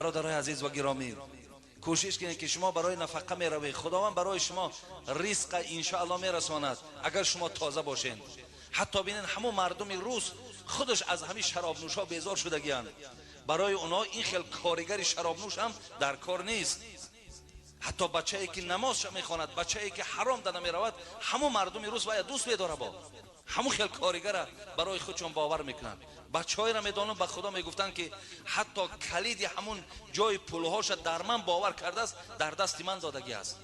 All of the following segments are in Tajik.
Бародарои азиз ва гиромӣ, кӯшиш кунед, ки шумо барои нафақа меравед. Худованд барои шумо ризқа иншоалло мерасонад, агар шумо тоза бошед. Ҳатто бинед, ҳамон мардуми рус худаш аз ҳамин шаробнӯшҳо безор шудагиянд. Барои онҳо ин хел коригари шаробнӯш ҳам дар кор нест. Ҳатто бачае ки намозша мехонад, бачае ки ҳаром да намеравад, ҳамон мардуми рус вая дӯст медора. Бо ҳамон хел коригара барои худшон бовар мекунанд. Бачаҳоеро медонам, ба Худо, мегуфтанд, ки ҳатто калиди ҳамун ҷои пулҳоша дар ман бовар кардааст, дар дасти ман додагӣ аст,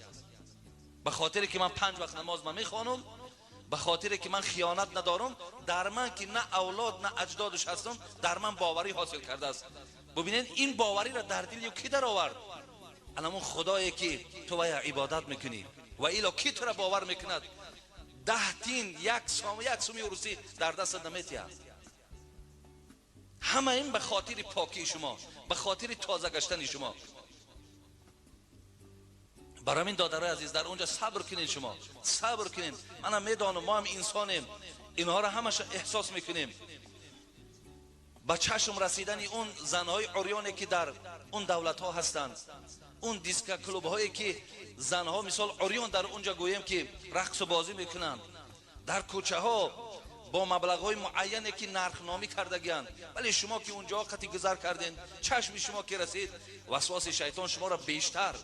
ба хотире ки ман панҷ вақт намоз ма мехонам, ба хотире ки ман хиёнат надорам, дар ман ки на авлод, на аҷдодаш ҳастам, дар ман боварӣ ҳосил кардааст. Бубинед, ин бовариро дар дили ки даровард? Анамун худое ки ту вая ибодат мекунӣ. Ва ило ки тура бовар мекунад? 10 тин, як сом, як суми русӣ дар дастат наметиҳад. Ҳама ин ба хотири покии шумо, ба хотири тоза гаштани шумо. Барои ҳамин, додарои азиз, дар онҷа сабр кунед, шумо сабр кунед. Манам медонам, мо ҳам инсонем, инҳоро ҳамаша эҳсос мекунем. Ба чашм расидани он занҳои урёне ки дар он давлатҳо ҳастанд, он диско клубҳое ки занҳо мисол урён дар онҷа, гӯем ки, рақсу бозӣ мекунанд, дар кӯчаҳо бо маблағҳои муайяне ки нархномӣ кардагианд. Вале шумо ки унҷо қати гузар карден, чашми шумо ки расид, васвоси шайтон шуморо бештар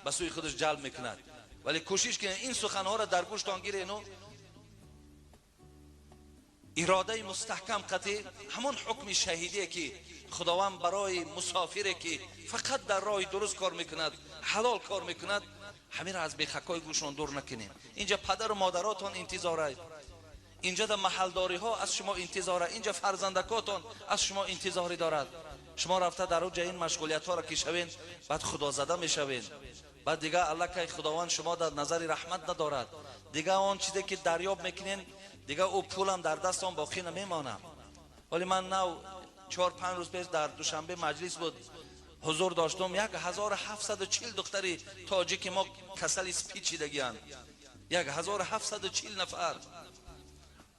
ба сӯи худаш ҷалб мекунад. Вале кӯшиш кунед, ин суханҳоро дар гӯштон гирену иродаи мустаҳкам қатӣ ҳамон ҳукми шаҳидие ки Худованд барои мусофире ки фақат дар роҳи дуруст кор мекунад, ҳалол кор мекунад, ҳаминро аз бехакҳои гӯшон дур накунем. Инҷа падару модаротон интизорай, инҷа да маҳалдориҳо аз шумо интизора, инҷа фарзандакотон аз шумо интизорӣ дорад. Шумо рафта дар уҷа ин машғулиятҳоро ки шавен, баъд худозада мешавен, баъд дига аллакай Худованд шумо дар назари раҳмат надорад. Дига он чизе ки дарёб мекунен, дига ӯ пулам дар дастон боқӣ намемонад. Вале ман нав 4-5 рӯз пеш дар Душанбе маҷлис буд, ҳузур доштум. 1740 духтари тоҷики мо касали СПИД шидагиянд, 1740 нафар.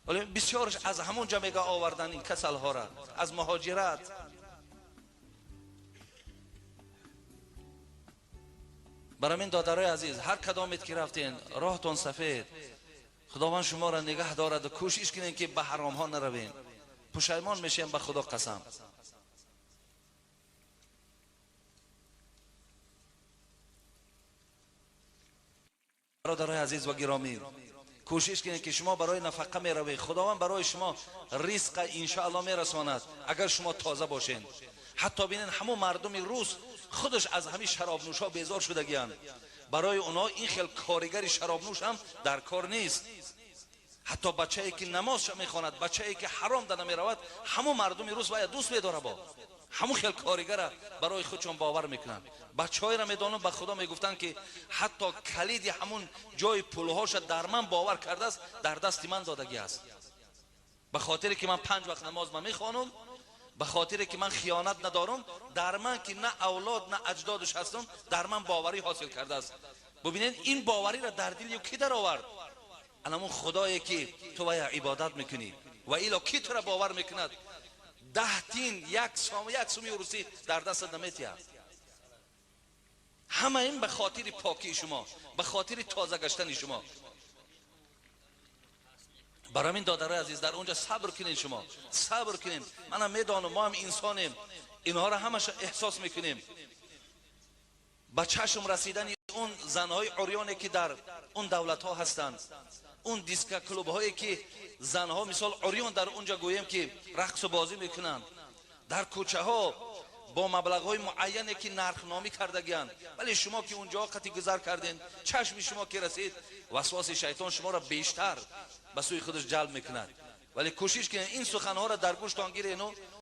Вале бисёрш аз ҳамон ҷа мега овардан ин касалҳоро, аз муҳоҷират. Барои ҳамин, додарои азиз, ҳар кадомет ки рафтен, роҳтон сафед, Худованд шуморо нигаҳ дораду кӯшиш кунед, ки ба ҳаромҳо наравем. Пушаймон мешем, ба Худо қасам. Бародарои азиз ва гиромӣ, кӯшиш кунед, ки шумо барои нафақа меравед. Худованд барои шумо ризқа иншоалло мерасонад, агар шумо тоза бошед. Ҳатто бинед, ҳамон мардуми рус худаш аз ҳамин шаробнӯшҳо безор шудагиянд. Барои онҳо ин хел коригари шаробнӯш ҳам дар кор нест. Ҳатто бачае ки намозша мехонад, бачае ки ҳаром да намеравад, ҳамон мардуми рус вая дӯст медора. Бо ҳамон хел коригара барои худшон бовар мекунанд. Бачаҳоеро медонам, ба Худо, мегуфтанд, ки ҳатто калиди ҳамун ҷои пулҳоша дар ман бовар кардааст, дар дасти ман додагӣ аст, ба хотире ки ман панҷ вақт намоз ма мехонам, ба хотире ки ман хиёнат надорам, дар ман ки на авлод, на аҷдодаш ҳастам, дар ман боварӣ ҳосил кардааст. Бубинед, ин бовариро дар дили ки даровард? Анамун худое ки ту вая ибодат мекунӣ. Ва ило ки тура бовар мекунад? 10 тин, як сом, як суми русӣ дар дастат наметиҳад. Ҳама ин ба хотири покии шумо, ба хотири тоза гаштани шумо. Барои ҳамин, додарои азиз, дар онҷа сабр кунед, шумо сабр кунед. Манам медонам, мо ҳам инсонем, инҳоро ҳамаша эҳсос мекунем. Ба чашм расидани он занҳои урёне ки дар он давлатҳо ҳастанд, он диско клубҳое ки занҳо мисол урён дар онҷа, гӯем ки, рақсу бозӣ мекунанд, дар кӯчаҳо бо маблағҳои муайяне ки нархномӣ кардагиянд. Вале шумо ки унҷо қати гузар карден, чашми шумо ки расид, васвоси шайтон шуморо бештар ба сӯи худаш ҷалб мекунад. Вале кӯшиш кунед, ин суханҳоро дар гӯштон гирену